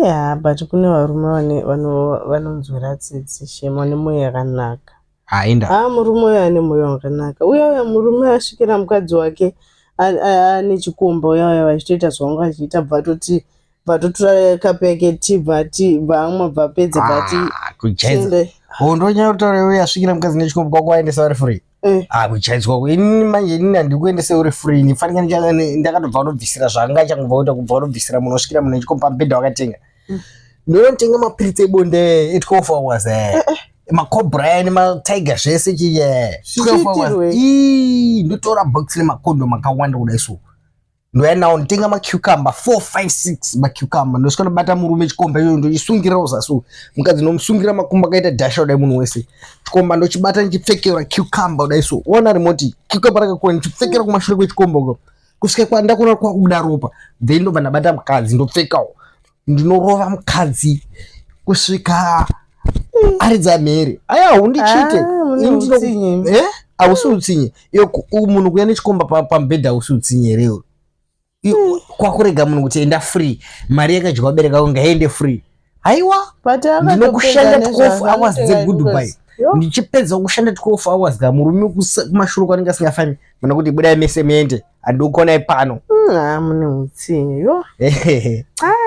Yeah, but kune varume vanonzwira tsitsi shame, vane mwoyo yakanaka. Hainda. Ah, murume uyo ane mwoyo wakanaka. Uya uya murume asvikira mukadzi wake ane chikomba, uya uya vachitoita zvavanga vachiita, bva toti bva totora kapu yake tea, bva ti bva amwa, bva pedza, bva ti Ah, kujaidza. Oh, ndonyanya kutaura iwe asvikira mukadzi nechikomba, kwako waendesa uri free. Ah, kujaidzwa inini manje, inini handikuendese uri free. Nifanika ndakatobva kutobvisira zvanga changobva kuita, kubva kutobvisira munhu osvikira munhu nechikomba pamubhedha wakatenga. Ndinotenga mapiritsi ebonde e12 hours, maCobra aya nemaTiger, zvese chiye 12 hours. Zvichiitirwei? Ii, ndotora box nemakondomu akawanda kudai, so ndoya nawo, nditenga macucumber 4 5 6 macucumber, ndosvika ndobata murume chikomba iyoyo, ndochisungirawo zasi uku. Mukadzi ndomusungira makumbo akaita dhasha kudai, munhu wese chikomba ndochibata ndichipfekera cucumber kudai, so ona remote cucumber rakakura, ndichipfekera kumashure kwechikomba uko kusvika kwandakuona kwakubuda ropa, then ndobva ndabata mukadzi, ndopfekawo, ndinorova mukadzi kusvika aridza mhere. Aya, hundichite. Ah, mune utsinye. Eh, hausi utsinye iyo munhu kuya nechikomba pamubhedha? Hausi utsinye here iwe? Kwakurega munhu kuti enda free, mari yakadyiwa vabereki ngaende free? Haiwa. But Ndinokushanda akatopedza. 12 hours dzegoodbye. Yo. Ndichipedza kushanda 12 hours ka, murume kumashure kwanenge asingafami mana kuti budai mese muende, handikuonai pano. Ah, mune utsinye yo.